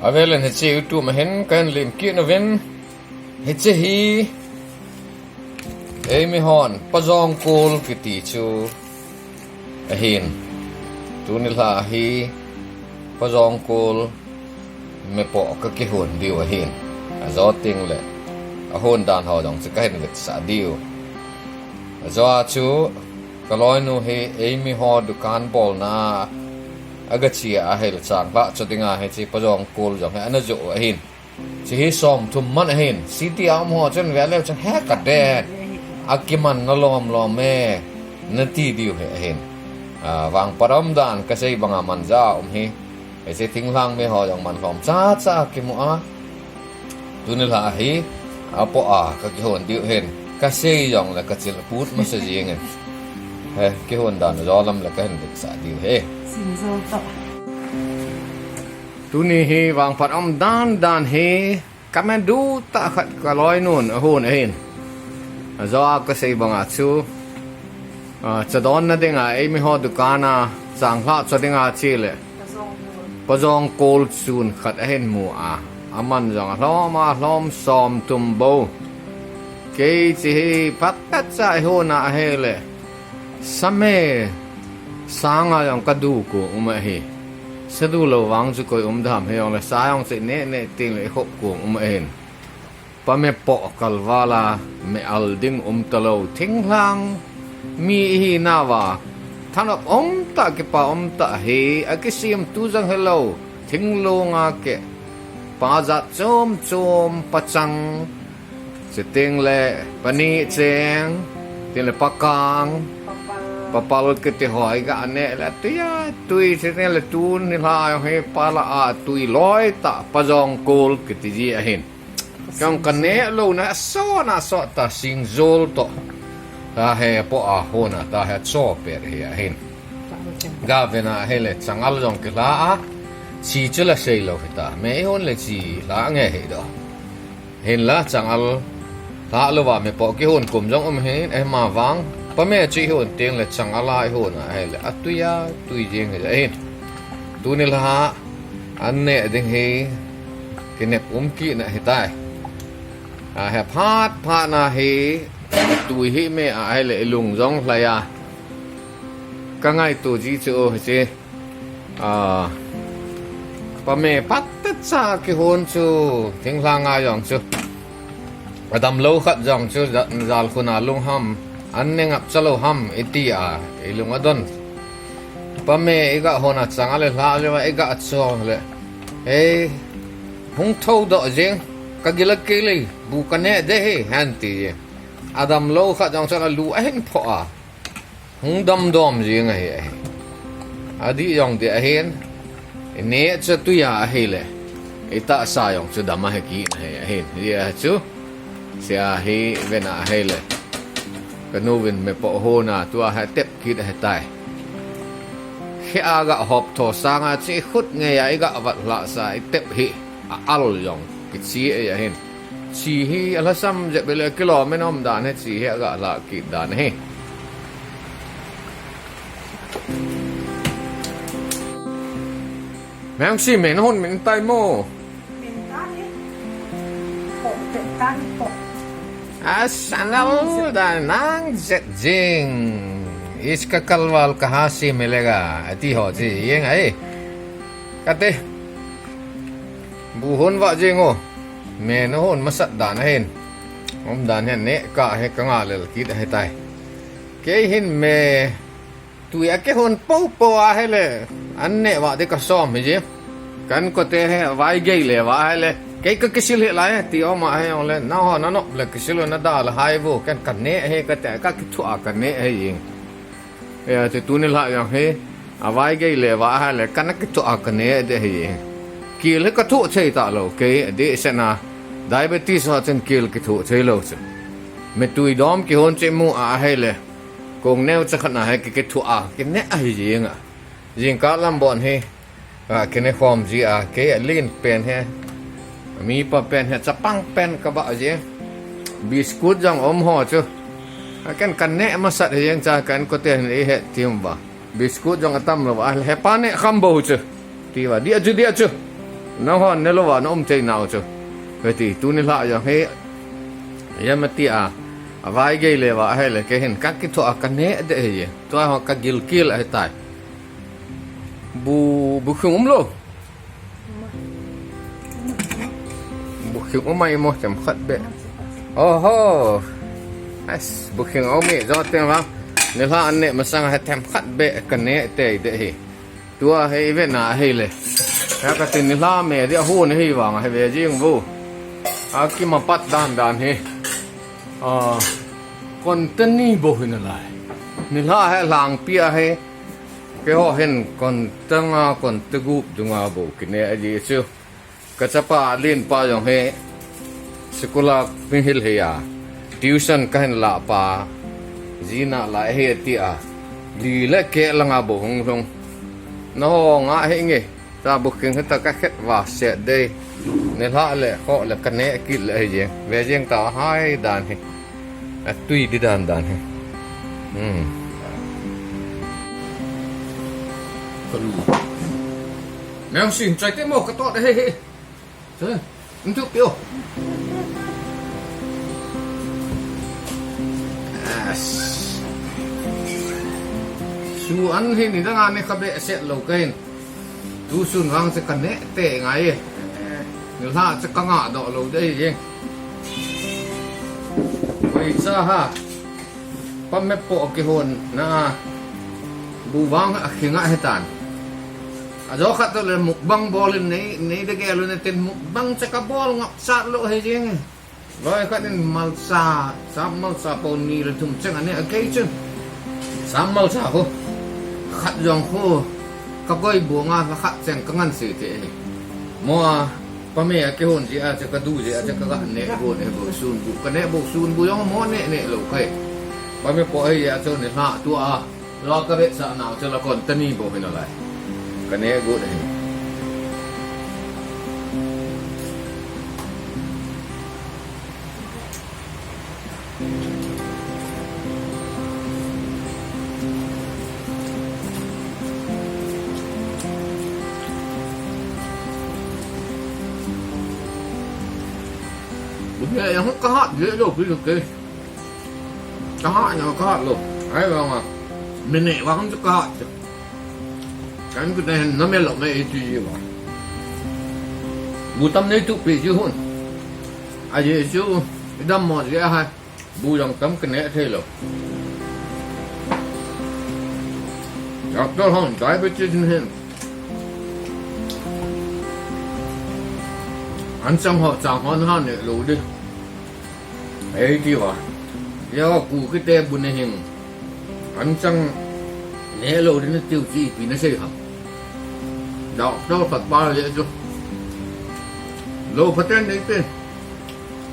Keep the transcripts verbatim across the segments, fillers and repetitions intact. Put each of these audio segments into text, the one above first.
Avelin hiche YouTube a hin kahin lim kit uvin, hiche hi eimi hon pajong kol kiti chu ahin. Tuni lha hi pajong kol mepoh kakihon diu ahin. Ajo tengle ahon dan ho jong chu kahin vetsah diu. Ajo a chu kaloinu hi eimi ho dukan bolna a agache a ahile changlhah cho dinga hiche pajong kol jong hi ana joh u ahin. Hiche hi somthum man ahin. City a um ho chun veleu chun he kaden, akimanna lom lom e nati diu hi ahin. Vangphat umdan kasei banga manja um hi. Hiche thinglhang mei ho jong manlhom chacha kimu a. Tuni lha hi apoh a kakihon diu hin. Kasei jongle kachil aput masa jengin. He kihon dan ajo lam le kahin vetsah diu hi. Tuni hi vangphat umdan dan hi kame duhtah khat kaloinun ahon ahin. Ajo a kasei banga chu chadonna dinga eimi ho dukan a changlhah cho dinga chele pajong kol chun khat ahin mu a, aman jong alhom a alhom somthum bou. Kei hiche hi phatechan eihon a ahile same sanga jong kadu kong um ahi. Sadu lou vang chu koi um dam, hijongle sa jong chu ineh neh tengle ikhop kong um ahin. Pame poh kalval a me al ding um talou, thinglhang mi ihinauva thanop umtah kipa umtah hi akisemtu jong hilou, thinglong a keh, pa jat chom chom, pachang, chutengle paneh cheng, chutengle pakang, papal kiti ho iga neh le atui a tui, chutengle tuni lha jong hi pala a tui loitah pajong kol kiti ji ahin. Jong kaneh louna asot na asot ta, singjol toh. Tahi apoh a hon a tahi acho pet hi ahin. Gavena ahile changal jong kilha a, chi chu la seilou hita. Me ihon le chi lha nge hidoh. Hinla changal lhah louva mepoh kihon kum jong um ahin, ahima vang pame chu ihon tengle changal a ihon a ahile atui a tui jeng hi ahin. Tuni lha an neh ding hi kinep um kitna hitai. Ahephat phatna hi tui hi me a ahile ilung jong lhai a. Kangaito ji chu hiche pame phatecha kihon chu thinglhang a jong chu adamlou khat jong chu jalkhun a lung ham, an ne ngap chalou ham iti a ilung adon. Pame iga hon a changal ilhah leuva iga cho le, ei, hung thoudoh jeng, kagil akile, bu kaneh ding ahi, ahin ti. Adamlou khat jong chu alu ahin phoh a, hung damdom jeng ahi ahi. Adih jong dih ahin, ineh chu tui a ahile itahsa jong chu dam ahi kit ahi ahin. Hijeh a chu hiche hi vena ahile kanuvin mepoh hon a tua hi atep kit ahitai. Khe a ga hop tho sanga chu ikhut ngei a iga vat lhahsa itep hi a-al jong kiche ahi ahin. Chi hi alhasam jep le kilom in aum dan hi, chi hi aga lhah kit dan hi. Mengsi, me nahon min tai mo? Asanal da nang jet jing. Iska kalval kaha si melega ati ho ji jeng ahi. Kate. Bu hon vah jeng o. Me nahon masat dan ahin. Umdan hi neh kah hi kanga lel kit ahitai. Kei hin me tui a kihon poupou ahile an neh vah ding kasom hiji. Ka inkote hi vaigei le vah ahile kei kakisil hih lai ti um ahi jongle, nangho nanop le kisil un nada le hai vo, ken kaneh ahi kati a kakithoh a kaneh ahi jeng. Hiche tuni lhah jong hi avaigei le vah ahile kana kithoh a kaneh ding ahi. Kel hi kathoh thei talou, kei adehset a diabetes ho chun kel kithoh theilou chu. Me tui dom kihon chu imu a ahile kong neocha khat na hi ki, kithoh a kineh ahi jeng a. Jingkah lam bon hi kakineh khom ji a, kei alen pen hi, mipa pen hi, chapang pen kabah ji. Biscuit jong um ho chu ken kaneh masat hi jeng cha, ka inkote hin eihet ti um uva. Biscuit jong atam lou a, hepa neh kham bou chu. Ti uva, dih a chu, dih a chu. Nahon ne louva na um thei nau chu. Veti, tuni lha jong hi. Yamati a. Avai gei le va hile kei hin ka kitho a ka ne de hi. Tua ho ka gilkel ahi tai. Bu, bu khung um lou. Bu khung um mai mo themkhat be. Oho. As, bu khung um mi jo teng vang. Nilhah an ne masang a themkhat be ka ne tei de hi. Tua hi ve na hi le. Ka ka tin nilhah me dia hu ni hi vang hi ve jing vu. A ki ma pat dan dan hi. A, kon teni bo hi na lai. Nilhah he lang pi a hi. Keiho hin kon tanga kon tegup dunga bou kine ahi chu. Ka chapa lenpa jong hi school a mi hil hi a. Tuition ka hin lah pa. Jina lah hi ti a. Li le keh langa bou hung hung. Naho nga hi nge. Cha booking hi ta ka khet va set dei. Nilhah le kho le ka ne kit le hi jeng. Ve jeng ta hai dan hi. A tui di dan dan hi. Hmm. Kalu. Nang sin chai te mo ka to de he he. Chai. Ntu pio. Yes. Su an hi ni dang ani ka be set lo ka hin. Tu sun vang se ka ne te ngai e. Nilhah se ka nga do lo de ye. Koi sa ha. Pa me po ki hon na. Bu vang a khinga he tan. A jo khat to le mukbang bol in nei, nei de gelu ne tin mukbang se ka bol ngap sat lo he jing. Loi khat in malcha, sam malcha po ni le thum cheng ani a kei chun. Sam malcha ho. Khat jong ho. Ka koi bu nga khat cheng ka ngan se te. Mo a, pa me a ki hon ji a che ka du ji a che ka ga ne go ne bo sun bu. Ka ne bo sun bu jong mo ne ne lo kai. Pa me po ai a cho ne ha tu a. Lo ka vetsah nau chu la kon teni bou hi na lai. Ka ne got ahi. Bukit yang ka hat je lo pi ke. Ka hat na ka hat lo. Ai vang a. Mene vang chu ka hat. Kan ku ne na me lo me i ti ji vang. Bu tam nei tu pi ji hun. A ji chu dam mo ji a hai. Bu jong tam ka ne thei lo. Doctor hon diabetes ni hin. An chang ho chang hon ha ne lo di. Ei ti va. Yo ku ki te bu ne hin. An chang ne lo di na tiu chi pi na sei ha. Doctor khat pa le chu. Lo phaten nei pen.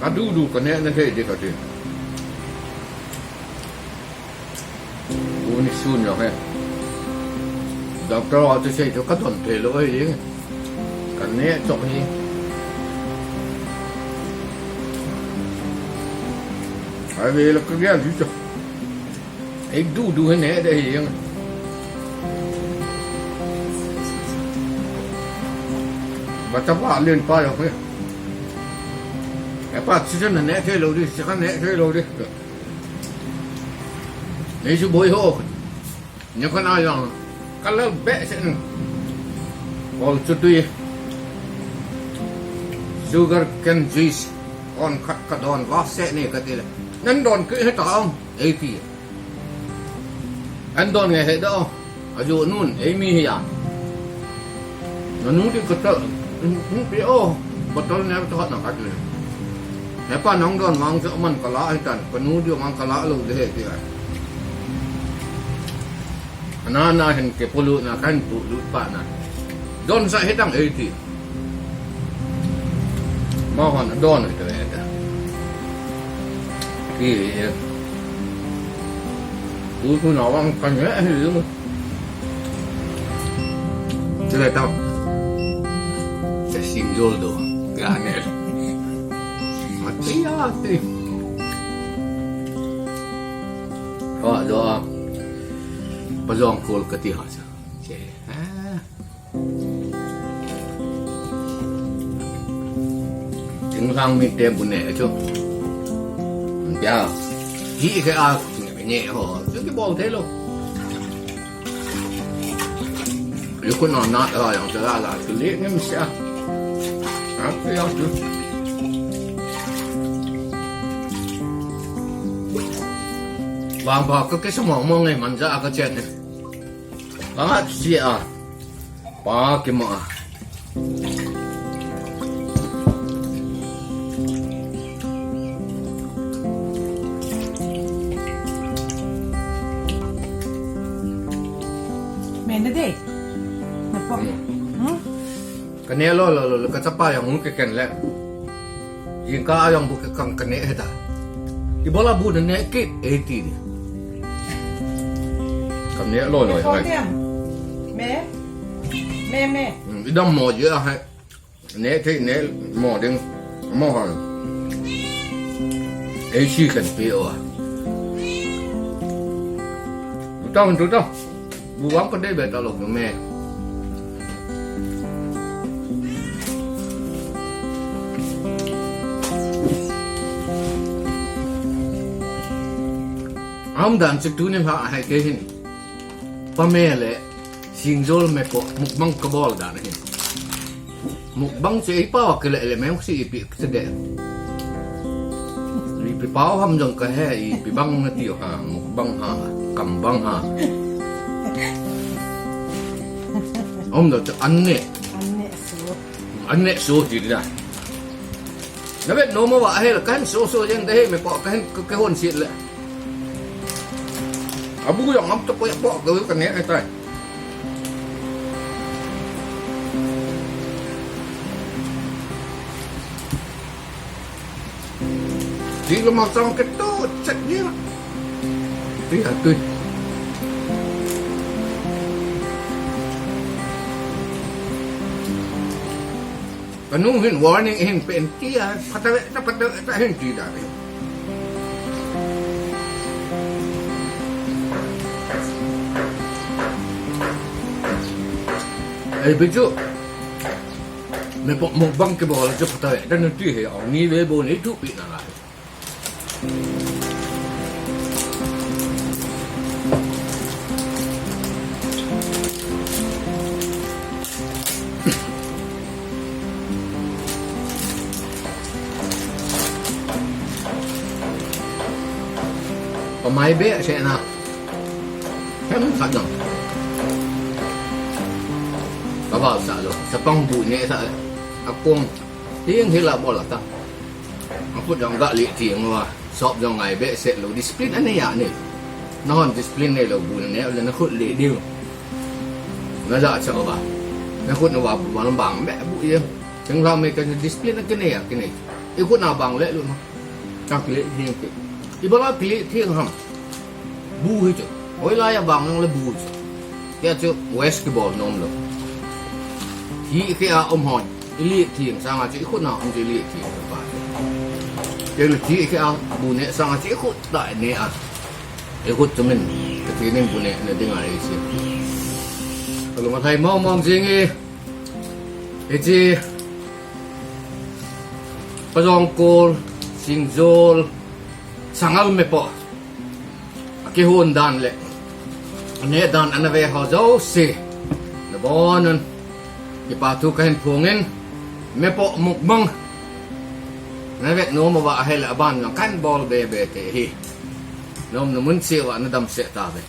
Ka du du ka ne na thei di ka ti. Uni sun yo he. Doctor a tu sei tu ka don thei lo ai ding. Ka ne chok hi. Ai ve lo ka gel di chok. Ei du du he ne de hi jeng. Ba ta ba len pa yo he. E pa chi chen ne thei lo di, chi ka ne thei lo di. Nei chu boi ho. Nya ka na yang. Ka lal be se. Kol chu tui. Sugar cane juice. Kon khat ka don va se ne ka ti le. Nan don ki he ta ong. Ei ti. An don nge he do. A jo nun, ei mi hi ya. Na nu di ka ta. Nu pi o. Bottle ne ta na ka ti le. He pa nang don mang chu man ka la he tan. Ka nu di mang ka la lo de he ti a. Ana na hin ke pulu na kan pulu pa na. Don sa he tang ei ti. Ma hon don he to he ta. Ki ye. Ku ku na wang kan ye he lu. Chule tao. Che sing jol do. Ga ne. Ma ti ya ti. Ka jo a. Pa jong kol ka ti ha cha. Che. Ha. Thinglhang mite bu neh chu. Pia. Hi khe a neh ho. Chu kibol thei lou. Yu kun na na la yang la la. Chu le ngem sia. A pia chu. Vang ba ka ke sa mong mong ngai man ja ka chen. Ba sia. Pa kima. Mena de. Na pa. Hmm. Hmm? Ka neh lou lou lou, ka chapa jong hung kikhen le. Jingkah a jong bu kikhen ka neh hita. Ibola bu na neh kit, eiti ni. Ka neh lou lou, hoi. Me? Me, me. Hmm, idam mo ji a hai. Neh thei, neh mo ding. Mo hai. Ei si khen pe o a. Tu ta, tu ta. Bu vang ka dei be ta lou me. Aum dan chu tunin ha hai ke hin. Pa me le singjol me po mukbang ka bol dan hin. Mukbang chu ei pao a kile le meng si ipi kise de. Ipi pao ham jong ka he, ipi bang na ti ha, mukbang ha, kambang ha. Om do chu an neh. An neh su. An neh su ti da. Na vet nom uva he la, ka hin so so jeng da he, me po ka hin ka, ka hon sit le. A bu jong am to ko ya po ka, ka neh ai tai. Di lo ma chang ke to chet ni. Tui ha tui. Ka nu hin warning hin pe en ti a, phatah le ta, phatah le ta hin ti da. Ei, bichu. Me po mukbang kibol chu phatah le ta nu ti he, a ni ve bo ni tu pi na lai. Pamai be se na. Hem sa dong. Ka val sa lo. Sa pang bu ne sa. A kong. Hieng hila bol ta. A khut jong ga le ti ngwa. Sop jong ngai behseh lou, discipline anei a nei. Nahon discipline neilou bu naneh le na khut le diu. Na ja cha uva. Na khut na uva bu bang bang be bu ye. Thinglhang mite discipline kinei a kinei. I khut na bang le lou ma. Ka kile theng ke. Ibola kile theng ham. Bu hi chu. Hoilai a bang nang le bu chu. Tia chu waste kibol nom lou. Hi khe a um hon. I lie theng sanga chu i khut na um chu i lie theng ka pa. Kei le thi khe a bu neh sanga chu i khut ta neh a. I khut chu min ka thi ning bu neh na ding a i si. Ka lung a thai mong mong jing e. Hiche. Pajong kol, singjol, sangal me po. A kihon dan le. A neh dan ana ve ho jouse. Na bon un. Kipa thu ka hin phong in. Me po mukbang. Na vet nom uva ahile aban jong kan bol be be te hi. Nom na mun che uva na dam se ta ve.